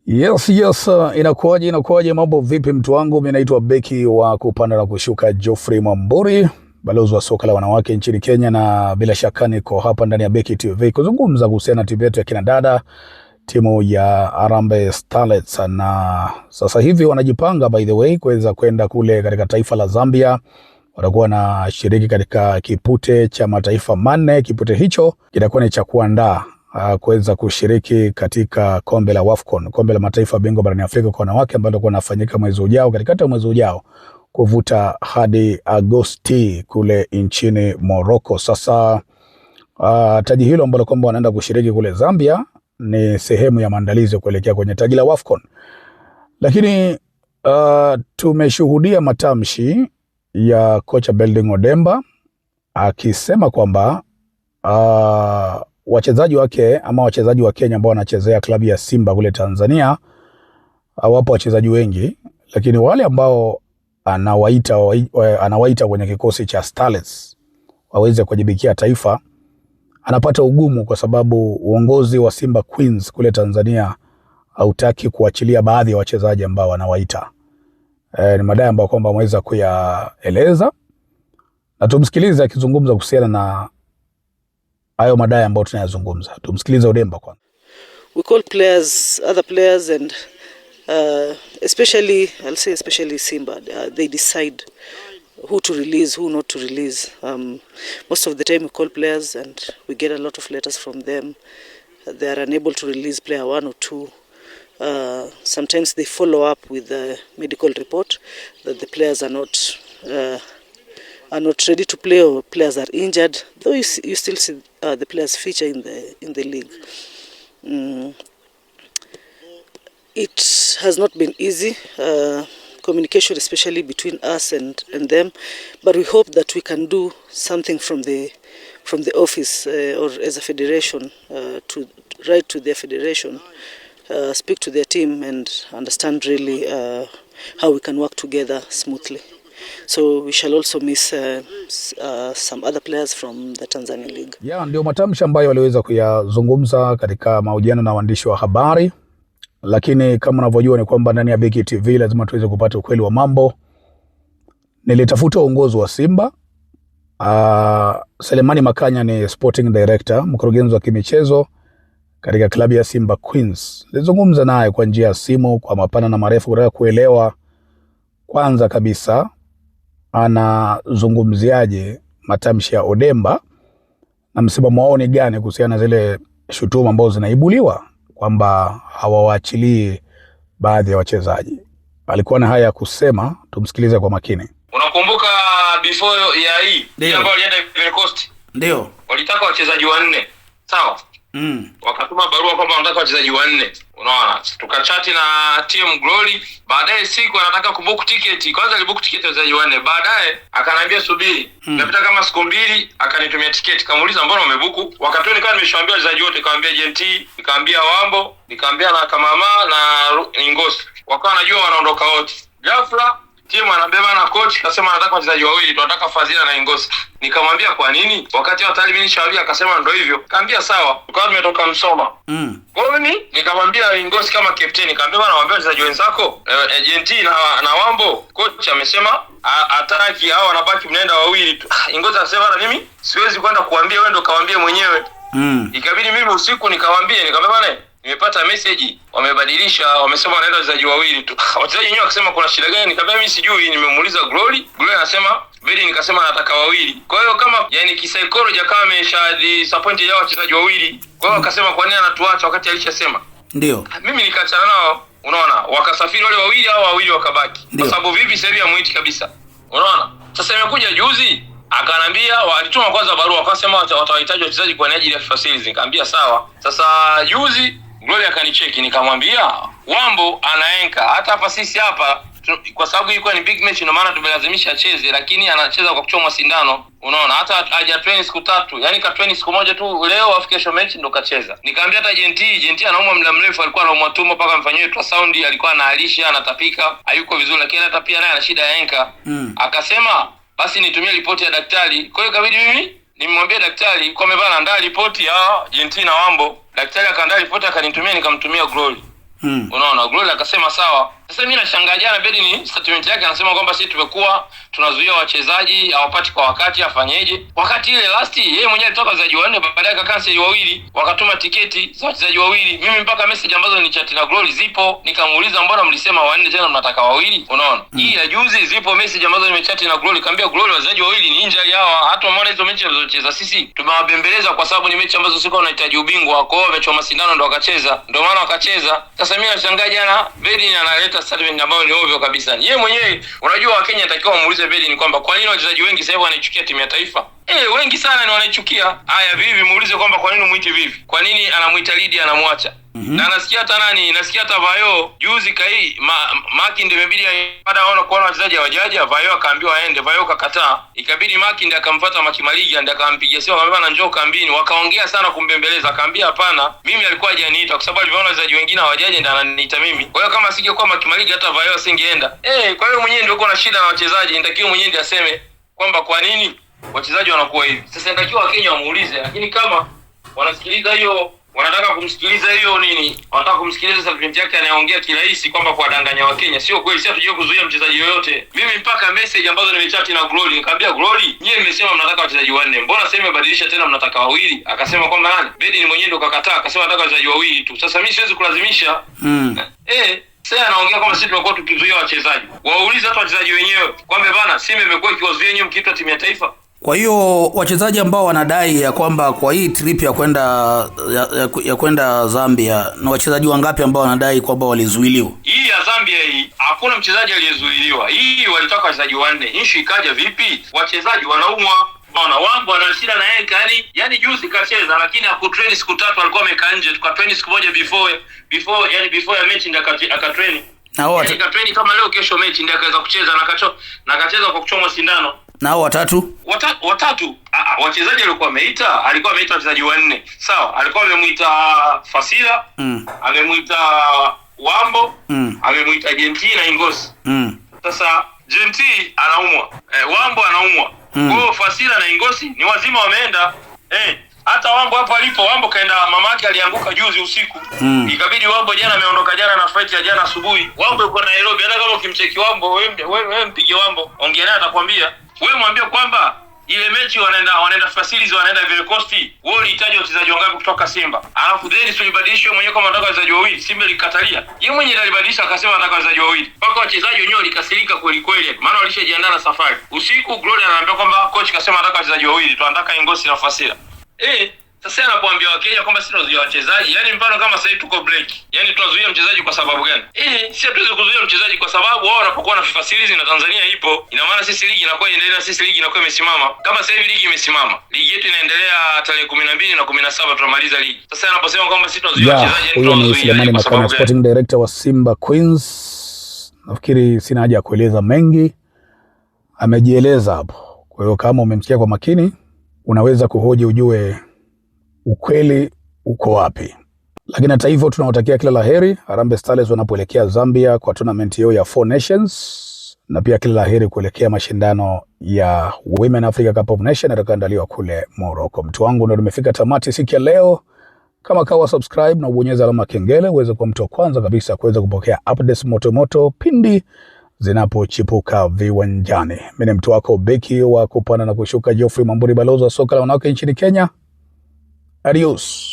Yes, inakuwaje, inakuwaje? Mambo vipi, mtu wangu? Mimi naitwa beki wa kupanda na kushuka Geoffrey Mwamburi, balozi wa soka la wanawake nchini Kenya, na bila shaka niko hapa ndani ya Beki TV kuzungumza kuhusiana na timu yetu ya kina dada, timu ya Harambee Starlets, na sasa hivi wanajipanga by the way kuweza kwenda kule katika taifa la Zambia. Watakuwa na shiriki katika kipute cha mataifa manne. Kipute hicho kitakuwa ni cha kuandaa kuweza kushiriki katika kombe la WAFCON, kombe la mataifa bingwa barani Afrika kwa wanawake ambalo litakuwa linafanyika mwezi ujao, katikati ya mwezi ujao kuvuta hadi Agosti kule nchini Morocco. Sasa taji hilo ambalo kwamba wanaenda kushiriki kule Zambia ni sehemu ya maandalizi kuelekea kwenye taji la WAFCON, lakini tumeshuhudia matamshi ya kocha Belding Odemba akisema kwamba wachezaji wake ama wachezaji wa Kenya ambao wanachezea klabu ya Simba kule Tanzania, wapo wachezaji wengi, lakini wale ambao anawaita kwenye kikosi cha Starlets waweze kuwajibikia taifa, anapata ugumu kwa sababu uongozi wa Simba Queens kule Tanzania hautaki kuachilia baadhi ya wachezaji ambao anawaita. Ni madai ambayo kwamba ameweza kuyaeleza na tumsikilize akizungumza kuhusiana na hayo madai ambayo tunayazungumza. Tumsikilize Odemba kwanza. We call players, other players, and especially, I'll say especially Simba, they decide who to release, who not to release. Most of the time we call players and we get a lot of letters from them. They are unable to release player one or two. Sometimes they follow up with the medical report that the players are not ready to play or players are injured. Though you still see the players feature in the league. It has not been easy, communication especially between us and them, but we hope that we can do something from the office or as a federation to write to their federation, speak to their team and understand really how we can work together smoothly. So we shall also miss some other players from the Tanzania League. Ya, ndio matamshi ambayo waliweza kuyazungumza katika mahojiano na waandishi wa habari, lakini kama unavyojua ni kwamba ndani ya Beki TV lazima tuweze kupata ukweli wa mambo. Nilitafuta uongozi wa Simba. Selemani Makanya ni sporting director, mkurugenzi wa kimichezo katika klabu ya Simba Queens. Nilizungumza naye kwa njia ya simu kwa mapana na marefu kutaka kuelewa kwanza kabisa anazungumziaje matamshi ya Odemba na msimamo wao ni gani kuhusiana na zile shutuma ambazo zinaibuliwa kwamba hawawaachilii baadhi ya wachezaji. Alikuwa na haya ya kusema, tumsikilize kwa makini. Unakumbuka before ya hii Ndio. ambayo walienda Ivory Coast, Ndio. walitaka wachezaji wanne, sawa? Wakatuma barua kwamba wanataka wachezaji wanne, unaona. Tukachati na TM Glory, baadaye siku anataka kubook tiketi. Kwanza alibook tiketi wachezaji wanne, baadaye akaniambia subiri. Ikapita kama siku 2 akanitumia tiketi, kamuuliza mbona umebook? Wakati huo nikawa nimeshawaambia wachezaji wote, nikamwambia JMT, nikamwambia Wambo, nikamwambia na Kamama na Ingosi, wakawa wanajua wanaondoka wote. Ghafla timu anabeba na coach kasema anataka wachezaji wawili, tunataka Fadhila na Ingosi. Nikamwambia kwa nini? Wakati wa tayari mimi nishawaambia, akasema ndio hivyo. Kaambia sawa. Tukawa tumetoka Msoma. Kwa hiyo mimi nikamwambia Ingosi kama captain, nikamwambia bwana, waambie wachezaji wenzako JNT na Wambo, coach amesema hataki hao, wanabaki mnaenda wawili tu. Ingosi anasema bwana, mimi siwezi kwenda kuambia, wewe ndio kawaambie mwenyewe. Ikabidi mimi usiku nikawaambie, nikamwambia bwana, nimepata message wamebadilisha, wamesema wanaenda wachezaji wawili tu. Wachezaji wenyewe wakasema kuna shida gani? Nikamwambia mimi sijui, nimemuuliza Glory, Glory anasema Bedi, nikasema nataka wawili. Kwa hiyo kama yani kisaikolojia kama amesha disappoint yao wachezaji wawili. Kwa hiyo akasema kwa nini anatuacha wakati alishasema? Ndio. Mimi nikaachana nao, unaona, wakasafiri wale wawili au wawili wakabaki. Ndio. Kwa sababu vipi sasa hivi hamuiti kabisa. Unaona? Sasa imekuja juzi akanambia walituma kwanza barua wakasema watawahitaji wachezaji kwa ajili ya FIFA Series. Nikamwambia sawa. Sasa juzi Glory akanicheki, nikamwambia Wambo anaenka hata hapa sisi hapa kwa sababu ilikuwa ni big match, ndio maana tumelazimisha acheze, lakini anacheza kwa kuchomwa sindano. Unaona, hata haja train siku 3, yani ka train siku moja tu leo, afu kesho mechi ndo kacheza. Nikamwambia hata JNT anaumwa muda mrefu, alikuwa anaumwa tumbo mpaka amfanyiwe ultrasound, alikuwa anaalisha, anatapika, hayuko vizuri, lakini hata pia naye ana shida ya enka. Akasema basi nitumie ripoti ya daktari. Kwa hiyo ikabidi mimi nimwambie daktari kwa amevaa, anaandaa ripoti ya JNT na Wambo. Daktari akaandaa ripoti akanitumia, nikamtumia Glory. Unaona, Glory akasema sawa. Sasa mimi nashangaa jana Bedin statement yake anasema kwamba sisi tumekuwa tunazuia wachezaji hawapati kwa wakati, afanyeje? Wakati ile last yeye mwenyewe alitoka wachezaji wanne, baadaye akakansel wawili, wakatuma tiketi za wachezaji wawili. Mimi mpaka message ambazo ni chat na Glory zipo, nikamuuliza mbona mlisema wanne tena mnataka wawili? Unaona, hii ya juzi zipo message ambazo nimechat na Glory, kaambia Glory wachezaji wawili ni injury hawa, hata umeona hizo mechi walizocheza sisi tumewabembeleza kwa sababu ni mechi ambazo sikuwa wanahitaji ubingwa, kwa hiyo wamechoma sindano ndo wakacheza, ndio maana wakacheza. Sasa mimi nashangaa jana Bedin analeta statement ambayo ni ovyo kabisa. Yeye mwenyewe unajua, Wakenya inatakiwa wamuulize Bedin kwamba kwa nini wachezaji wengi sasa hivi wanaichukia timu ya taifa. Wengi sana ni wanaichukia. Haya, Vivi muulize kwamba kwa nini umuiti Vivi? Kwa nini anamuita Lidi anamwacha? Na nasikia hata nani, nasikia hata Vayo juzi kai Makinde imebidi baada ya kuona wachezaji hawajaja, Vayo akaambiwa aende, Vayo kakataa. Ikabidi Makinde akamfuata Makimaligi ndiye akampigia simu akamwambia na njoo kambini. Wakaongea sana kumbembeleza, akaambia hapana, mimi alikuwa hajaniita kwa sababu alivyoona wachezaji wengine hawajaja ndiye ananiita mimi. Kwa hiyo kama asingekuwa Makimaligi hata Vayo asingeenda. Kwa hiyo mwenyewe ndio uko na shida na wachezaji, inatakiwa mwenyewe ndiye aseme kwamba kwa nini wachezaji wanakuwa hivi. Sasa inatakiwa Wakenya wamuulize, lakini kama wanasikiliza hiyo, wanataka kumsikiliza hiyo nini, wanataka kumsikiliza statement yake anayeongea kirahisi kwamba kuwadanganya Wakenya, sio kweli. Sisi hatujui kuzuia mchezaji yoyote. Mimi mpaka message ambazo nimechat na Glory nikamwambia Glory, nyie mmesema mnataka wachezaji wanne, mbona sasa imebadilisha tena mnataka wawili? Akasema kwamba nani, Bedin mwenyewe ndo kakataa, akasema nataka wachezaji wawili tu. Sasa mimi siwezi kulazimisha. Sasa anaongea kwamba sisi tumekuwa tukizuia wachezaji. Waulize hata wachezaji wenyewe kwamba bana, Simba imekuwa ikiwazuia nyinyi mkiitwa timu ya taifa. Kwa hiyo wachezaji ambao wanadai ya kwamba kwa hii trip ya kwenda ya kwenda Zambia, na wachezaji wangapi ambao wanadai kwamba walizuiliwa? Hii ya Zambia hii hakuna mchezaji aliyezuiliwa. Hii walitaka wachezaji wanne. Issue ikaja vipi? Wachezaji wanaumwa. Ona Wambo ana shida na yeye kani, yani juzi kacheza lakini hakutrain siku tatu, alikuwa amekaa nje. Tukatrain siku moja before yani before ya mechi ndio akatrain. Na wao akatrain kama leo kesho mechi ndio akaweza kucheza na akacheza kwa kuchomwa sindano. Na hao watatu? Watatu wachezaji alikuwa ameita, alikuwa ameita wachezaji wanne. Sawa, alikuwa amemuita Fasila, amemuita Wambo, amemuita Genti na Ingosi. Sasa Genti anaumwa, Wambo anaumwa. Kwa hiyo Fasila na Ingosi ni wazima wameenda. Hata Wambo hapo alipo, Wambo kaenda, mamake alianguka juzi usiku. Ikabidi Wambo jana ameondoka jana na flight ya jana asubuhi. Wambo yuko Nairobi, hata kama ukimcheki Wambo, wewe mpige Wambo, ongea naye atakwambia. Wewe mwambie kwamba ile mechi wanaenda facilities, wanaenda Ivory Coast, wewe ulihitaji wachezaji wangapi kutoka Simba? Alafu then si ulibadilisha mwenyewe kama unataka wachezaji wawili, Simba ilikatalia. Yeye mwenyewe alibadilisha akasema anataka wachezaji wawili. Mpaka wachezaji wenyewe walikasirika kweli kweli, maana walishajiandaa na safari. Usiku Glory anaambia kwamba coach kasema anataka wachezaji wawili, tunataka Ingosi na Fasila. Sasa anapoambia Wakenya kwamba sisi tunazuia wachezaji, yani mfano kama sasa hivi tuko break, yani tunazuia mchezaji kwa sababu gani? Sisi hatuwezi kuzuia mchezaji kwa sababu wao wanapokuwa na FIFA series na Tanzania ipo, ina maana sisi ligi inakuwa inaendelea, sisi ligi inakuwa imesimama. Kama sasa hivi ligi imesimama, ligi yetu inaendelea tarehe 12 na 17 tunamaliza ligi. Sasa anaposema kwamba sisi tunazuia wachezaji, yani tunazuia kwa sababu gani? Sporting Director wa Simba Queens, nafikiri sina haja ya kueleza mengi, amejieleza hapo. Kwa hiyo kama umemsikia kwa makini, unaweza kuhoji ujue ukweli uko wapi. Lakini hata hivyo tunawatakia kila laheri Harambee Starlets wanapoelekea Zambia kwa tournament hiyo ya Four Nations, na pia kila laheri kuelekea mashindano ya Women Africa Cup of Nations yatakayoandaliwa kule Morocco. Mtu wangu, ndio nimefika tamati siku ya leo. Kama kawa, subscribe na ubonyeze alama kengele uweze kuwa mtu wa kwanza kabisa kuweza kupokea updates moto moto pindi zinapochipuka viwanjani. Mimi ni mtu wako beki wa kupanda na kushuka Geoffrey Mwamburi, balozi wa soka la wanawake nchini Kenya. Adios.